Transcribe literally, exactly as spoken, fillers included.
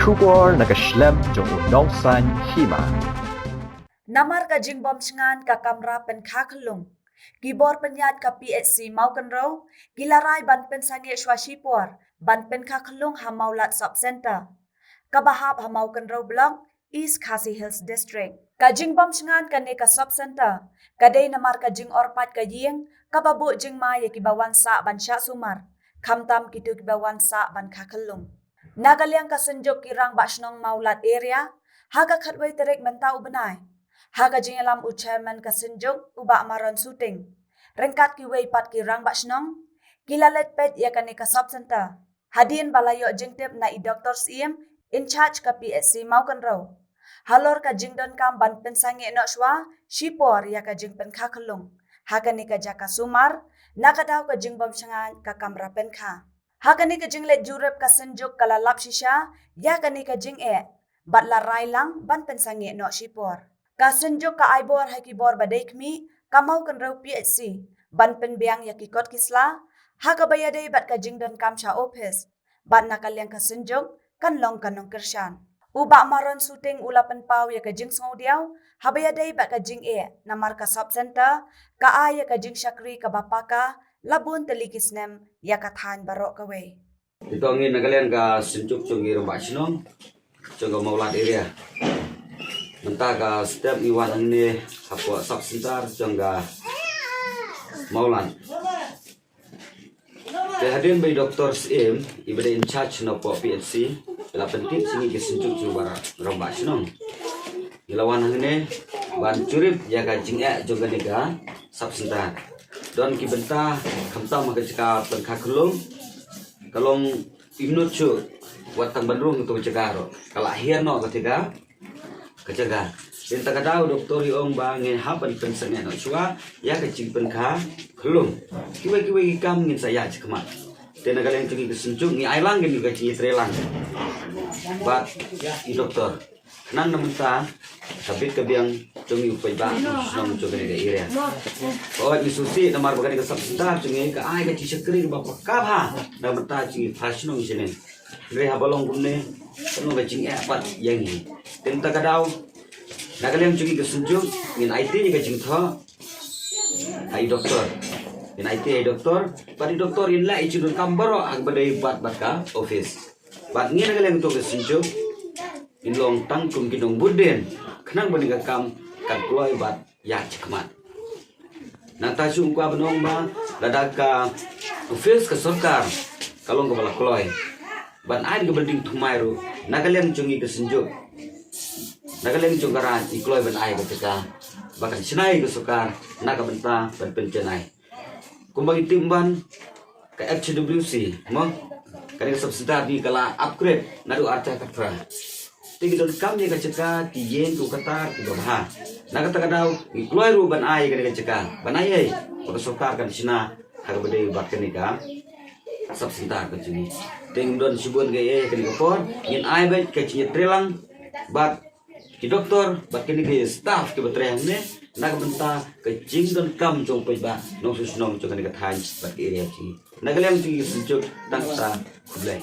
Khubor na ka shlem jong u nongsan hima. Namar ka jingbym shngaiñ ka kamra pynkha khyllung, ki bor pynïaid ka P H C Mawkynrew ki la rai ban pynsangeh shwa shipor ban pynkha khyllung ha Mawlad Sub Centre, kaba hap ha Mawkynrew Block, East Khasi Hills District. Ka jingbym shngaiñ kane ka Sub Centre ka dei namar ka jingorpait ka ïing kaba buh jingma ïa kiba wan sah ban shah sumar, khamtam kito kiba wan sah ban kha khyllung. Na ka liang ka Synjuk ki Rangbah Shnong Mawlad Area, ha ka khatwei tarik mynta u bnai, ha ka jingïalam u Chairman ka Synjuk u Bah Maron Suting, ryngkat kiwei pat ki Rangbah Shnong, ki la leit peit ïa kane ka Sub Centre hadien ba la ïoh jingtip na i Doktor Syiem, in charge ka P H C Mawkynrew, halor ka jingdonkam ban pynsangeh noh shwa shipor ïa ka jingpynkha khyllung ha kane ka jaka sumar, na ka daw ka jingbym shngaiñ ka kamra pynkha. Ha kane ka jingleit jurip ka Synjuk ka la lap shisha ïa kane ka jingeh bad la rai lang ban pynsangeh noh shipor. Ka Synjuk ka ai bor ha ki bor ba dei khmih ka Mawkynrew P H C ban pynbiang ïa ki kot ki sla ha kaba ïadei bad ka jingdonkam sha ophis, bad na ka liang ka Synjuk kan long ka nongkyrshan. U Bah Maron Suting u la pynpaw ïa ka jingsngewdiaw haba ïadei bad ka jingeh namar ka Sub Centre ka ai ïa ka jingshakri kaba paka la bun tylli ki snem ïa ka thaiñ baroh kawei. Ngi tong ngi na ka liang ka Synjuk jong ngi Rangbah Shnong jong ka Mawlad Area. Mynta ka step ngi wan hangne hapoh Sub Centre jong ka Mawlad. Te hadien ba i Doktor Syiem iba dei in charge na poh P H C i la pyntip sha ngi ki Synjuk jong ngi Rangbah Shnong, ngi la wan hangne ban jurip ïa ka jingeh jong kane ka Sub Centre. Don ki bynta khamtam ha ka jaka pynkha khyllung, ka long imnut shuh wat tang ban rung tu jaka ruh, ka la hiar noh ka jaka, ka jaka. Te mynta ka daw Doktor i ong ba ngin hap ban pynsangeh noh shwa ïa ka jingpynkha khyllung. Kiwei kiwei ki kam ngin sa ïaid shakhmat. Te na ka liang jong ngi ka Synjuk ngi ai lang, ngi ka jingïatreilang bad i Doktor. Khnang na mynta ka bit ka biang jong ngi u paidbah nongshong jong kane ka area. Ka ot ngi sngewsih namar ba kane ka Sub Centre jong ngi ka ai ka jingshakri kaba paka bha na mynta jong ngi phra shnong shane. Hynrei haba long kumne ka long ka jingeh pat ïa ngi. Te mynta ka daw na ka liang jong ngi ka Synjuk ngin aiti ïa ka jingthoh ha i Doktor. Ngin aiti ha i Doktor bad i Doktor in leh i jingdonkam baroh ha kaba dei bad bad ka ophis. Bad ngi na ka liang jong ka Synjuk ngin long tang kum ki nongbud dien khnang ba kane ka kam kan kloi bad ïaid shakhmat. Nangta shu kwah ban ong ba lada ka ophis ka sorkar ka long kaba la kloi ban ai ka building thymmai ruh, na ka liang jong ngi ka Synjuk, na ka liang jong ka Raid ngi kloi ban ai ka jaka ba kan shna ïa ka sorkar na ka bynta ban pynjanai. Kumba ngi tip ban ka F K W C mo, kane ka Sub Centre ngi ka la upgrade naduh arhajar khatphra. Te ngi donkam ïa ka jaka, ki ïing ki katar kiba bha. Na kata ka daw ngi kloi ruh ban ai ïa kane ka jaka, ban ai ei ba ka sorkar kan shna ha kaba dei bad kane ka Sub Centre ka jong ngi. Te ngim don shibun kaei ïa kane ka por, ngin ai beit ka jingïatreilang bad ki Doktor bad kine ki staff kiba trei hangne na ka bynta ka jingdonkam jong u paidbah nongshong shnong jong kane ka thaiñ bad ka area jong ngi. Na ka liang jong ngi ka Synjuk tang kata, khublei.